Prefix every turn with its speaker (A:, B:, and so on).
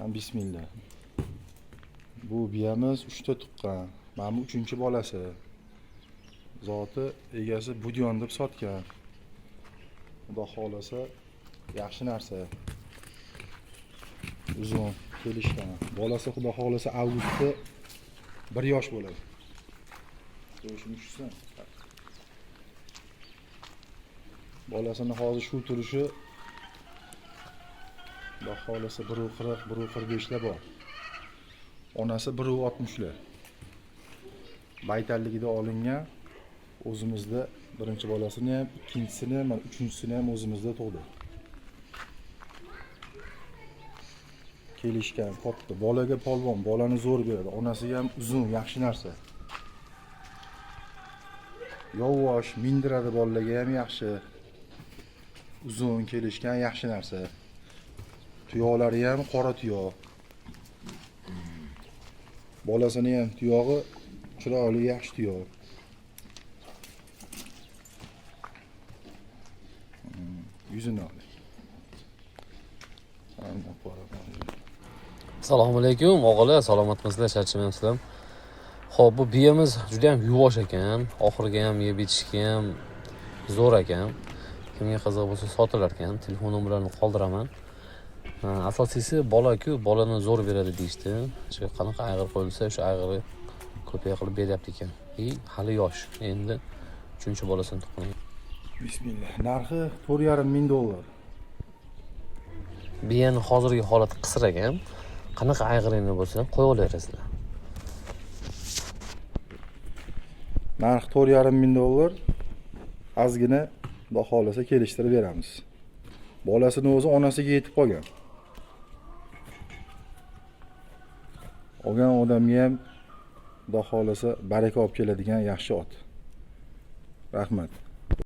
A: Bismillah. Bu biyamiz 3 ta tuqqan. Mana bu 3-bolasi. Zoti egasi Budyon deb sotgan. Xudo xohlasa yaxshi narsa. Uzun kelishgan. Bolasi xudo xohlasa avgustda 1 yosh bo'ladi. Qo'shini tushsin. Bolasini hozir shu turishi xudo xohlasa 1.40, 1.45 lar bor. Onasi 1.60 lar. Baytalligida olingan, o'zimizda birinchi bolasini ham, ikkinchisini ham, mana uchinchisini ham o'zimizda tug'di. Kelishgan katta. Bolaga polvon, bolani zo'r beradi. Onasiga ham uzun, yaxshi narsa. Yovvosh mindiradi bolalarga ham yaxshi. Uzun kelishgan yaxshi narsa. Tuyoqlari ham qora tuyoq. Bolasini ham tuyog'i chiroyli, yaxshi tuyoq. Yuzini oling.
B: Assalomu alaykum o'g'illar, salomatmisizlar, charchamayapsizlar? Xo'p, bu biyamiz juda ham yuvosh ekan, oxiriga ham yeb ichishga ham zo'r ekan. Kimga qiziq bo'lsa sotilar ekan, telefon nomerlarini qoldiraman. Asosiysi bola-ku, bolani zo'r beradi deyishdi. Shu qanaqa ayg'ir qo'yilsa, o'sha ayg'iri ko'paya qilib beryapti ekan. I hali yosh, endi 3-bolasini tuqqan.
A: Bismillah. Narxi 4,5 ming dollar.
B: Biyani hozirgi holati qisir ekan. Qanaqa ayg'iringni bo'lsa qo'ya olaverasizlar.
A: Narx 4,5 ming dollar. Ozgina xudo xohlasa kelishtirib beramiz. Bolasini o'zi onasiga yetib qolgan. Olgan odamga ham xudo xohlasa baraka olib keladigan yaxshi ot. Rahmat.